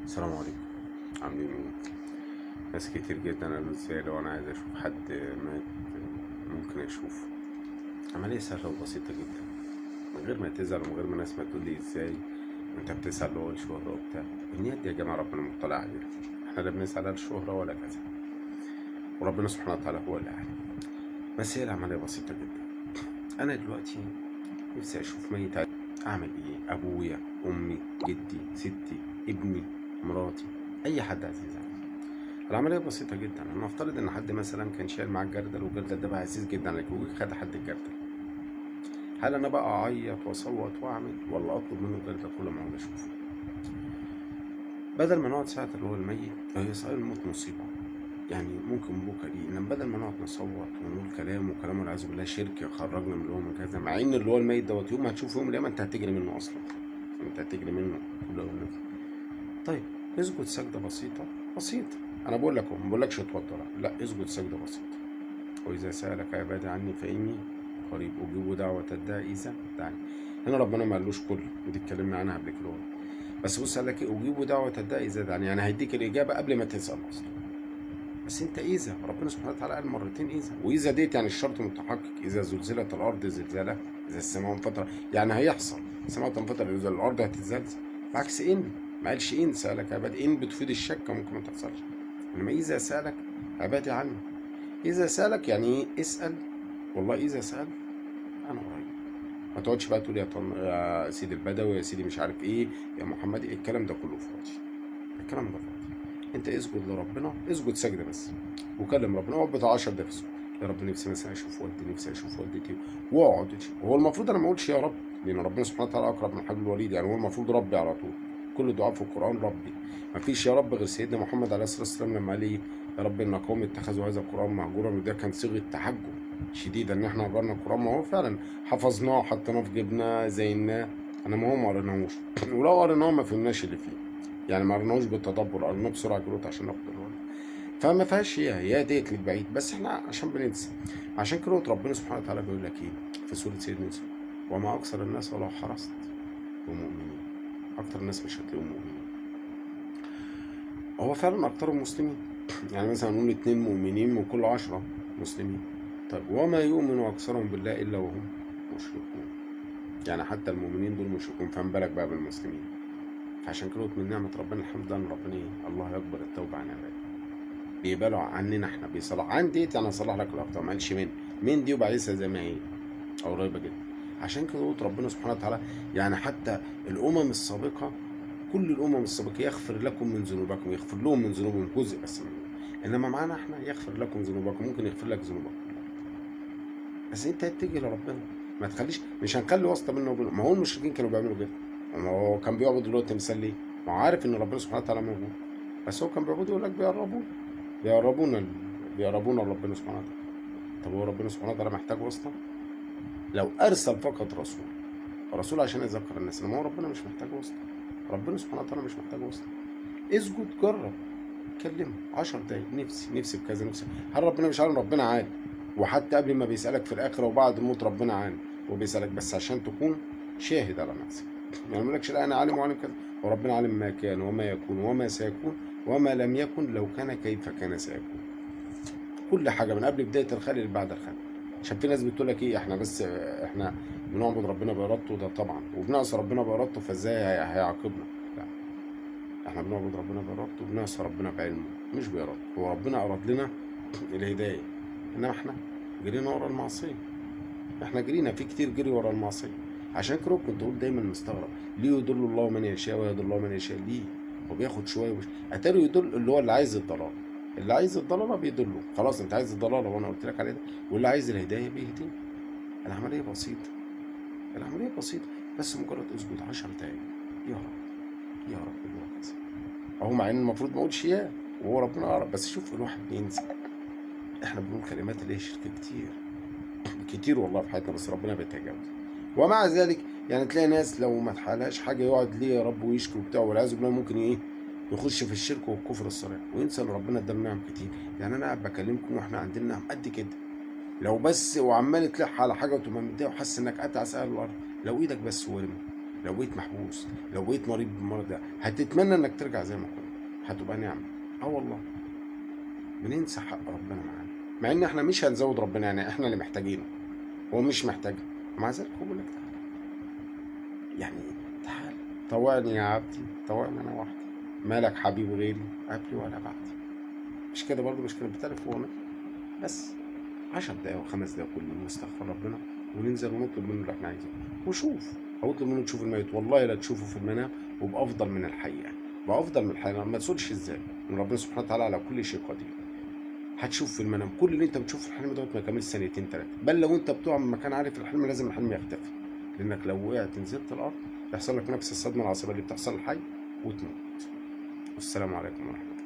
السلام عليكم. عاملين ايه؟ ناس كتير جدا قالوا ازاي لو انا عايز اشوف حد مات ممكن اشوفه. عملية سهلة وبسيطة جدا، من غير ما تزعل ومن غير ما الناس ما تقول لي ازاي انت بتسعى اللي هو الشهرة وبتاع. النيات دي يا جماعة ربنا مطلع عليها، احنا لا بنسعى لا للشهرة ولا كذا، وربنا سبحانه وتعالى هو اللي عالم. بس هي العملية بسيطة جدا. انا دلوقتي نفسي اشوف ميت، اعمل ايه؟ ابويا، امي، جدي، ستي، ابني، مراتي، اي حد عزيز عليا. العملية بسيطة جدا. انا افترض ان حد مثلا كان شايل معاه الجردل، والجردل ده بقى عزيز جدا عليك، وخد حد الجردل. هل انا بقى اعيط واصوت واعمل، ولا اطلب منه الجردل كل ما اقعد اشوفه؟ بدل ما نقعد ساعة اللي هو الميت، هي صحيح الموت مصيبة، يعني ممكن بكره دي، انما بدل ما نقعد نصوت ونقول كلام وكلام والعياذ بالله شرك يخرجنا من اللي هو من كذا، مع ان اللي هو الميت دوت يوم ما هتشوفه يوم القيامة انت هتجري منه اصلا، انت هتجري منه كل يوم. طيب اسجد سجدة بسيطة بسيطة، انا بقول لك اهو، ما بقولكش اتوضى، لا اسجد سجدة بسيطة. واذا سالك عبادي عني فاني قريب اجيب دعوه الداعي اذا دعاني. هنا ربنا ما قالوش كل، ودي اتكلمنا عنها قبل كده، بس بص قال لك ايه؟ اجيب دعوه الداعي اذا دعاني، يعني هيديك الاجابة قبل ما تسال اصلا. بس انت اذا ربنا سبحانه وتعالى قال مرتين اذا، واذا ديت يعني الشرط متحقق، اذا زلزلت الارض زلزالها، اذا السماء انفطرت، يعني هيحصل السماء تنفطر، اذا الارض هتتزلزل. بعكس ان، ما قالش ان سالك عبادي، ان بتفيد الشك ممكن ما تحصلش. انما اذا سالك عبادي عني، اذا سالك يعني ايه؟ اسال والله، اذا سال انا قريب. ما تقعدش بقى تقول يا سيدي البدوي، يا سيدي مش عارف ايه، يا محمد، إيه الكلام ده كله فاضي، الكلام ده فاضي. انت اسجد لربنا، اسجد سجدة بس وكلم ربنا، اقعد بتاع 10 دقايق في السجود. يا رب نفسي مثلا اشوف والدي، نفسي اشوف والدتي، واقعد. هو المفروض انا ما اقولش يا رب، لان ربنا سبحانه وتعالى اقرب من حبل الوريد، يعني هو المفروض ربي على طول، كل دعاء في القران ربي، ما فيش يا رب غير سيدنا محمد عليه الصلاة والسلام لما قال ايه؟ يا رب ان قومي اتخذوا هذا القران مهجورا، وده كان صيغة تحجب شديدة ان احنا هجرنا القران، ما هو فعلا حفظناه وحطيناه في جبنا زيناه، انا ما هو ما قريناهوش، ولو قريناه ما فهمناش اللي فيه، يعني ما قريناهوش بالتدبر، قريناه بسرعة كده عشان ناخد الوقت. فما فيهاش هي ديت للبعيد، بس احنا عشان بننسى. عشان كده ربنا سبحانه وتعالى بيقول لك ايه في سورة سيدنا يوسف؟ وما اكثر الناس ولو حرصت بمؤمنين. اكثر الناس مش هتلاقيهم مؤمنين. هو فعلا اكثرهم مسلمين، يعني مثلا نقول 2 مؤمنين من كل 10 مسلمين. طيب وما يؤمن اكثرهم بالله الا وهم مشركون، يعني حتى المؤمنين دول مشركون، فما بالك بقى بالمسلمين. فعشان كده من نعمة ربنا الحمد لله ان ربنا ايه؟ الله يقبل التوبة عن عباده، بيقبلوا عننا احنا، بيصلح عن ديت، يعني اصلح لك الاخطاء، ما قالش من دي وبعيسها زي ما هي او قريبة جدا. عشان كده قلت ربنا سبحانه وتعالى يعني حتى الامم السابقة، كل الامم السابقة يغفر لكم من ذنوبكم، يغفر لهم من ذنوبهم جزء بس منهم، انما معانا احنا يغفر لكم ذنوبكم، ممكن يغفر لك ذنوبك كلها، بس انت اتجه لربنا، ما تخليش، مش هنخلي واسطه بيننا وبينه. ما هو المشركين كانوا بيعملوا كده، ما هو كان بيعبد اللي هو التمثال ليه؟ ما هو عارف ان ربنا سبحانه وتعالى موجود، بس هو كان بيعبده يقول لك بيقربونا لربنا سبحانه وتعالى. طب هو ربنا سبحانه وتعالى محتاج واسطه؟ لو ارسل فقط رسول عشان يذكر الناس، انما هو ربنا مش محتاج واسطه، ربنا سبحانه وتعالى مش محتاج واسطه. اسجد، جرب، كلمة 10 دقايق، نفسي نفسي بكذا، نفسي. هل ربنا مش عالم؟ ربنا عالم، وحتى قبل ما بيسألك في الآخرة وبعد الموت ربنا عالم وبيسألك، بس عشان تكون شاهد على نفسك. يعني ما يقولكش لا أنا عالم وعالم كذا، وربنا عالم ما كان وما يكون وما سيكون وما لم يكن لو كان كيف كان سيكون. كل حاجة من قبل بداية الخلق لبعد الخلق. عشان في ناس بتقول لك إيه، إحنا بس إحنا بنعبد ربنا بإرادته، ده طبعا، وبنعصي ربنا بإرادته، فإزاي هيعاقبنا؟ لا، إحنا بنعبد ربنا بإرادته وبنعصي ربنا بعلمه مش بإرادته. هو ربنا أراد لنا الهداية، إنما إحنا جرينا ورا المعصية، إحنا جرينا في كتير جري ورا المعصية. عشان كده كنت أقول دايما مستغرب ليه يضل الله من يشاء ويضل الله من يشاء؟ ليه؟ هو بياخد شوية ومش أتاري يضل اللي هو اللي عايز الضلالة، اللي عايز الضلالة بيضله، خلاص أنت عايز الضلالة وأنا قلت لك عليه ده، واللي عايز الهداية بيهديه. العملية بسيطة، العملية بسيطة، بس مجرد اسجد 10 دقايق، يا رب يا رب اللي هو كذا أهو، مع إن المفروض ما أقولش يا، وهو ربنا أعرف، بس شوف الواحد بينسى. إحنا بنقول كلمات اللي هي شرك كتير كتير والله في حياتنا، بس ربنا بيتجاوز. ومع ذلك يعني تلاقي ناس لو ما اتحلهاش حاجة يقعد ليه يا رب ويشكي وبتاع، والعياذ بالله ممكن إيه يخش في الشرك والكفر الصريح وينسى إن ربنا اداله نعم كتير. يعني أنا قاعد بكلمكم وإحنا عندنا نعم قد كده، لو بس وعمال تلح على حاجة وتبقى متضايق وحاسس إنك أتعس أهل الأرض، لو إيدك بس ورمت، لو بقيت محبوس، لو بقيت مريض بالمرض ده، هتتمنى إنك ترجع زي ما كنت. هتبقى نعمه. اه والله بننسى حق ربنا معانا، مع ان احنا مش هنزود ربنا، يعني احنا اللي محتاجينه، هو مش محتاجنا، ومع ذلك هو بيقول لك تعالى، يعني تعال طوعني يا عبدي، طوعني انا وحدي، مالك حبيب غيري قبلي ولا بعدي. مش كده برضه؟ مش كده بتعرف هو بس 10 دقايق وخمس دقايق كل يوم نستغفر ربنا وننزل ونطلب منه اللي احنا عايزينه، وشوف، او اطلب منه تشوف الميت، والله لا تشوفه في المنام وبافضل من الحقيقة، بافضل من الحقيقة. ما تقولش ازاي، ان ربنا سبحانه وتعالى على كل شيء قدير. هتشوف في المنام كل اللي انت بتشوفه في الحلم دوت ما يكملش ثانيتين ثلاثة، بل لو انت بتقع من مكان عالي في الحلم لازم الحلم يختفي، لانك لو وقعت نزلت الارض يحصل لك نفس الصدمة العصبية اللي بتحصل للحي وتموت. والسلام عليكم ورحمة الله.